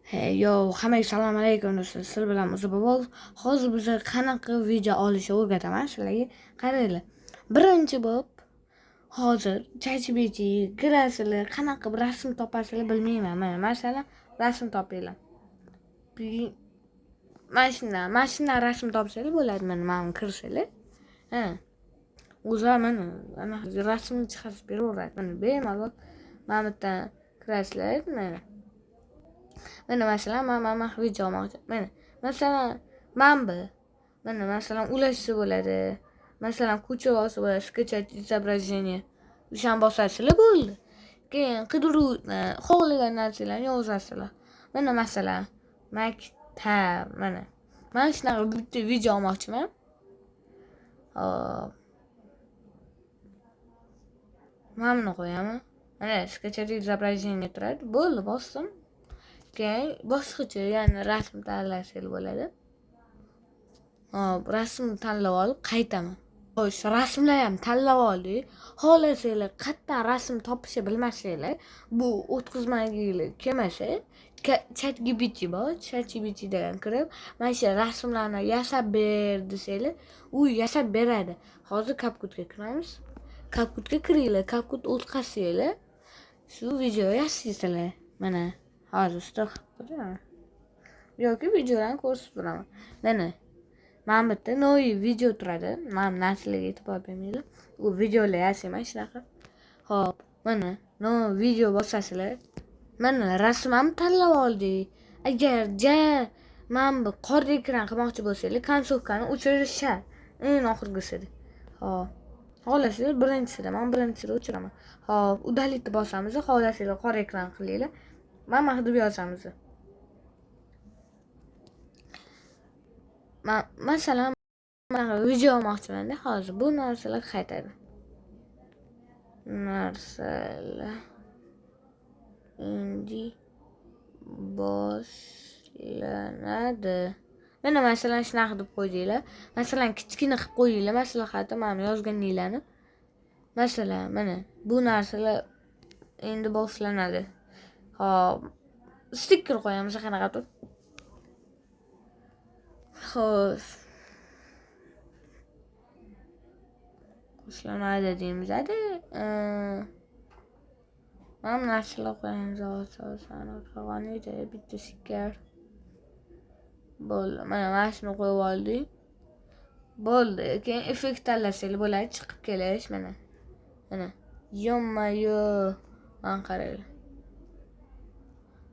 Hey, yo, hammaga assalomu alaykum do'stlar. Sizlar bilan Musa Bobol. Hozir biz qanaqa video olishni o'rgataman sizlarga. Qaranglar. Birinchi bo'lib hozir ChatGPT kirasizlar, qanaqa bir rasm topasizlar bilmayman. Mana masalan, rasm topinglar. Mana shundan rasm topsanglar bo'ladi. Mana kirsanglar. Ha. O'zi mana ana rasmni chiqarib beraveradi. Mana bemalol mana bu yerdan kirasizlar, mana. Mana masalan, men video olmoqchi. Mana masalan, mana bu. Mana masalan, ulashsa bo'ladi. Masalan, ko'cha olsa bo'ladi, скачать изображение. O'shani bosasizlar bo'ldi. Keyin qidiruv xohlagan narsalarni yozasizlar. Mana masalan, maktab, mana. Men shunaqa bitta video olmoqchiman. Hop. Mana buni qo'yaman. Mana скачать изображение turadi. Bo'ldi, bosdim. Keyin boshqacha, ya'ni rasm tanlasangiz bo'ladi. Hop, rasm tanlab olib qaytaman. Xo'sh, rasmlar ham tanlab oldik. Xohlasanglar qayerdan rasm topishni bilmasanglar, bu o'tkazmaginglar kelmasa, ChatGPT bor, ChatGPTdan kirib, mana shu rasmlarni yasab ber desanglar, u yasab beradi. Hozir CapCutga kiramiz. CapCutga kiringlar, CapCut o'tkazsanglar, shu video yasaysizlar. Mana hozir stop qilib qo'yaman. Yoki videolarni ko'rsatib turaman. Mana mana bu yerda новый video turadi. Mana bu narsalarga e'tibor bermanglar. U videolar yasayman shunaqa. Xo'p, mana новый video bosasizlar. Mana rasm ham tanlab oldik. Agar ja mana bu qora ekran qilmoqchi bo'lsanglar, konсовкani o'chirish shart. Eng oxirgisida. Xo'p. Xohlasanglar birinchisida, men birinchisida o'chiraman. Xo'p, удалить bosamiz, xohlasanglar qora ekran qilinglar. Mana deb yozamiz. Masalan, mana video olmoqchiman-da, hozir bu narsalar qaytadi. Narsalar endi boshlanadi. Mana masalan shunaqa deb qo'ydinglar. Masalan, kichkina qilib qo'yinglar maslahatni, mana yozganinglarni. Masalan, mana bu narsalar endi boshlanadi. Xo'p, stiker qo'yamiz qanaqadir. Xo'sh. Boshlanadi deymiz-da. Mana bu narsalar qo'yamiz hozir, bitta stiker. Bo'ldi. Mana shuni qo'yib oldik. Bo'ldi. Keyin effekt tanlasanglar bo'ladi, chiqib kelish mana. Mana. Yo-mayo. Mana qaranglar.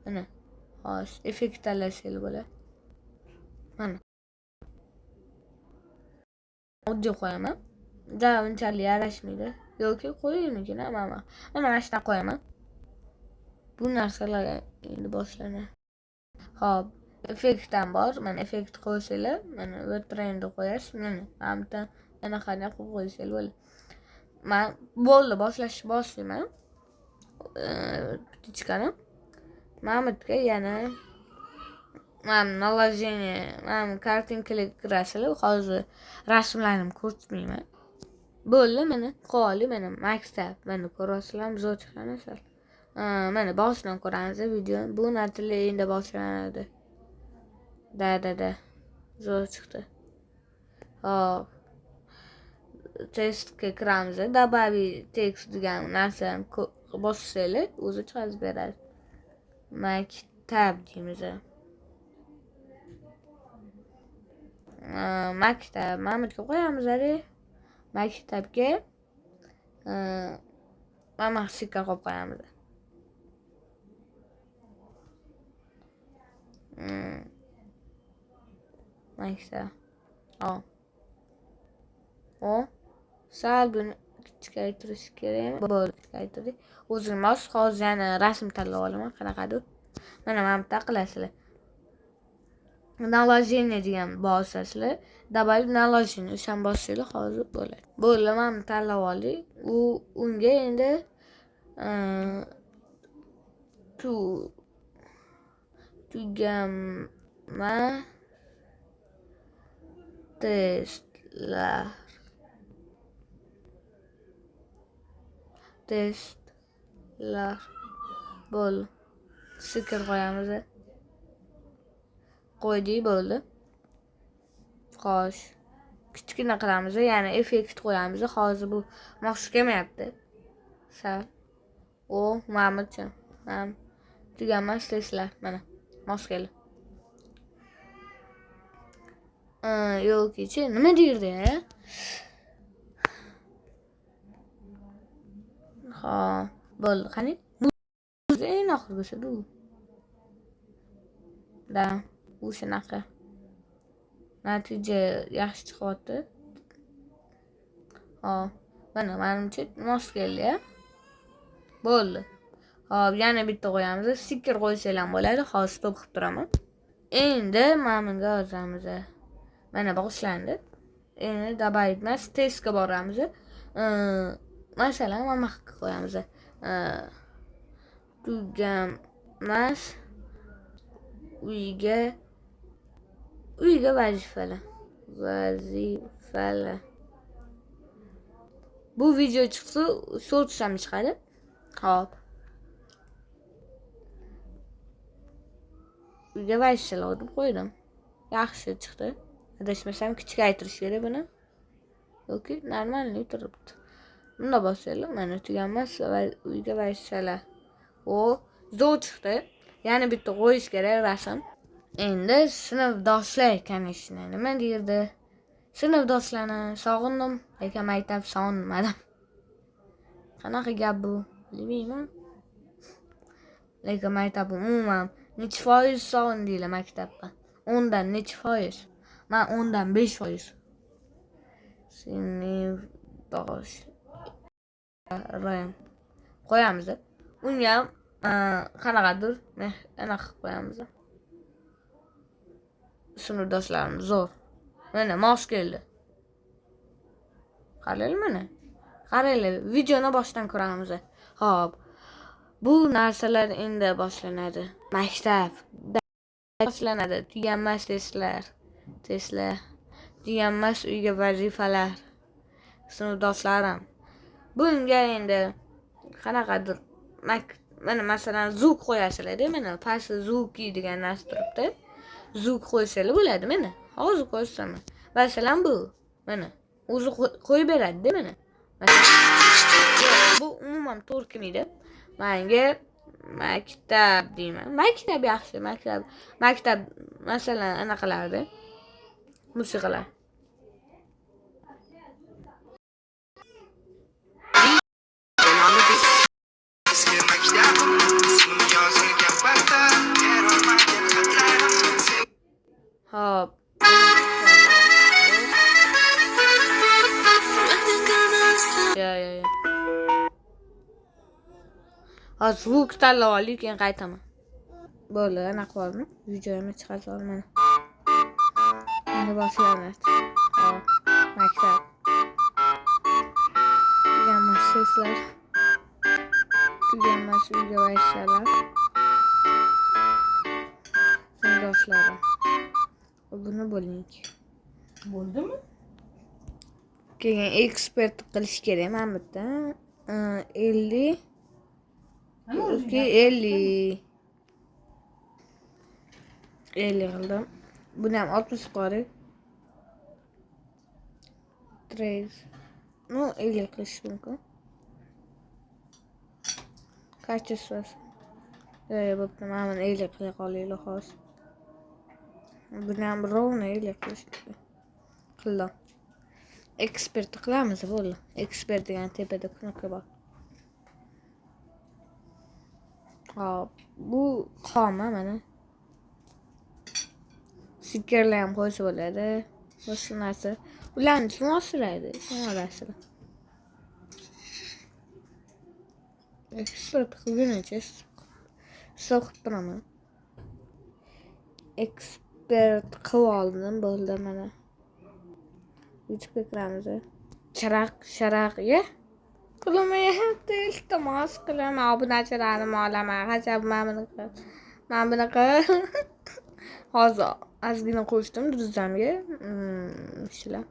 Mana. Hozir effekt tanlasanglar bo'ladi. Mana. Oddiy qo'yaman. Da unchalik yarashmaydi. Yoki qo'yaymikin, mana. Mana shunaqa qo'yaman. Bu narsalar endi boshlanadi. Xo'p, effekt ham bor. Mana effekt qo'ysanglar, mana bu trendni qo'yasiz. Mana mana bu yerdan anaqani qo'yib qo'ysanglar bo'ladi. Men bo'ldi, boshlashni boshlayman. Птичкani. Mana bu yerga yana mana наложение, mana kartinkaga kirasizlar. Hozir rasmlarni ko'rsatmayman. Bo'ldi, mana qo'ydik, mana maktab, mana ko'ryapsizlarmi, zo'r chiqqan asar. Mana boshidan ko'ramiz videoni. Bu narsalar endi boshlanadi. Da. Zo'r chiqdi. Hop. Testga kiramiz. Добавить текст degan narsani bossanglar, o'zi chiqarib beradi. Maktab deymiz. Maktab, mana bu yerga qo'yamiz. Maktabga mana stiker qo'yib qo'yamiz. Maktab. O. Sal buni kichkaytirish kerak. Bo'ldi, kichkaytirdik. O'zim mos hozir yana rasm tanlab olaman, qanaqadir. Mana bu yerda qilasizlar. Наложение degan bosasizlar. Добавить наложение o'shani bossanglar hozir bo'ladi. Bo'ldi, mana tanlab oldik. U unga endi tugama testlar. Testlar. Bo'ldi. Stiker qo'yamiz. Qo'ydik, bo'ldi. Xo'sh. Kichkina qilamiz, ya'ni effekt qo'yamiz. Hozir bu mos kelmayapti. Sal. O, mamichi. Ham tuganmas testlar, mana mos keldi. Yo'q, nima deydi? Ha, bo'ldi. Qani? Eng oxirgisi bu. Da, u shunaqa. Natija yaxshi chiqyapti. Ha, mana menimcha mos keldi. Bo'ldi. Hop, yana bitta qo'yamiz. Stiker qo'ysanglar ham bo'ladi. Hozir stop qilib turaman. Endi mana bunga yozamiz. Mana boshlandi. Endi добавить emas, testga boramiz. Masalan, mana bu qo'yamiz. Tuganmas uyga vazifalar. Vazifalar. Bu video chiqsa, shorts ham chiqadi. Hop. Uyga vazifalar deb qo'ydim. Yaxshi chiqdi. Adashmasam kichikaytirish kerak buni. Yoki normalniy turibdi. Bunda bosaylik, mana tuganmas uyga vazifalar. O, zo'r chiqdi. Yana bitta qo'yish kerak rasm. Endi sinfdoshlar, конечно, nima deydi? Sinfdoshlarni sog'indim, lekin maktab sog'inmadim. Qanaqa gap bu? Bilmayman. Lekin maktab umuman necha foiz sog'indinglar maktabda? 10dan necha foiz? Men 10dan 5%. Sinfdoshlarim qo'yamiz. Unga ham qanaqadir anaqa qilib qo'yamiz. Sinfdoshlarim zo'r. Mana mos keldi. Qaranglar mana. Qaranglar, videoni boshdan ko'ramiz. Xo'p. Bu narsalar endi boshlanadi. Maktab boshlanadi. Tuganmas testlar. Testlar. Tuganmas uyga vazifalar. Sinfdoshlarim. Bunga endi qanaqadir mana masalan zvuk qo'yasizlar-da, mana pastda zvuki degan narsa turibdi. Zvuk qo'ysanglar bo'ladi mana. Hozir ko'rsataman. Masalan bu mana o'zi qo'yib beradi-da mana. Bu umuman to'g'ri kelmaydi. Menga maktab deyman. Maktab yaxshi, maktab. Maktab masalan anaqalarda musiqalar. Hop. Ya. Hozir zvuk tanlab oldik, keyin qaytaman. Bo'ldi, anaqa qildim. Videomni chiqarib olman. Endi boshlanadi. Hop, maktab. Tuganmas seslar. Tuganmas uyga vazifalar. Sinfdoshlarim. Obuna bo'ling. Bo'ldimi? Keyin ekspert qilish kerak mana bu yerda. 50 yoki 50. 50 qildim. Buni ham 60 qo'ydik. 3. Ну, 50 qilish mumkin. Качество. Bo'pti, mana buni 50 qila qolaylik hozir. Buni ham ровно 50 qilish qildim. Ekspert qilamiz, bo'ldi. Ekspert degan tepada knopka bor. Hop, bu qoma mana. Stikerlar ham qo'ysa bo'ladi. Boshqa narsa. Ularni kim osiradi? Kim olasizlar? Ekspert qilgunicha stop qilib turaman. Ekspert qilib oldim, bo'ldi mana. YouTube'ga kiramiz. Charaq, sharaq, ye. Qilmayapti, iltimos qilaman, obunachilarim olaman. Qachon mana buni qil. Mana buni qil. Hozir ozgina qo'shdim druzdamga. Shular.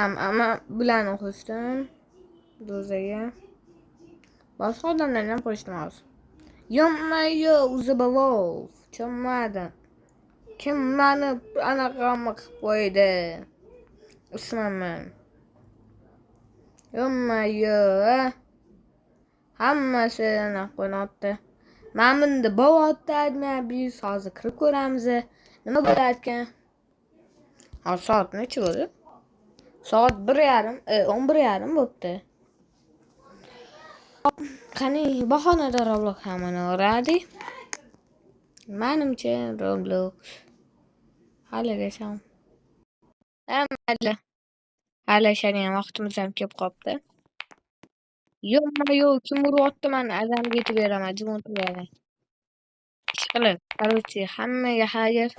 Amma bularni qo'shdim. Druzaga. Boshqa odamlarni ham qo'shdim hozir. Ё-моё, Uzabalov. Tushunmadim. Kim mani anaqamni qilib qo'ydi? Ismimni. Ё-моё, hammasi anaqa qo'yapti. Mana bunda bo'lyapti admin abuse. Hozir kirib ko'ramiz. Nima bo'larkan? Hozir soat necha bo'ldi? Soat 1:30, 11:30 bo'pti. Qani, bahonada Roblox hammani uradi. Manimcha, Roblox haligacha. Ha, mayli. Xayrlashadigan vaqtimiz ham kelib qolibdi. Ё-моё, kim uryapti mani? Azamga yetib beraman, jim o'tiravering. Ishqilib, короче, hammaga xayr.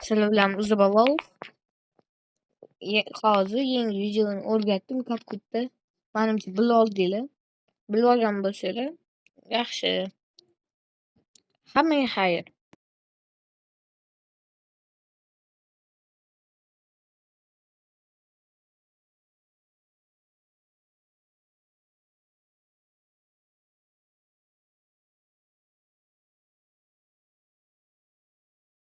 Sizlar bilan Uzubalov. Hozir yangi videoni o'rgatdim CapCutda. Manimcha, bilib oldinglar. Bilib olgan bo'lsanglar, yaxshi. Hammaga xayr.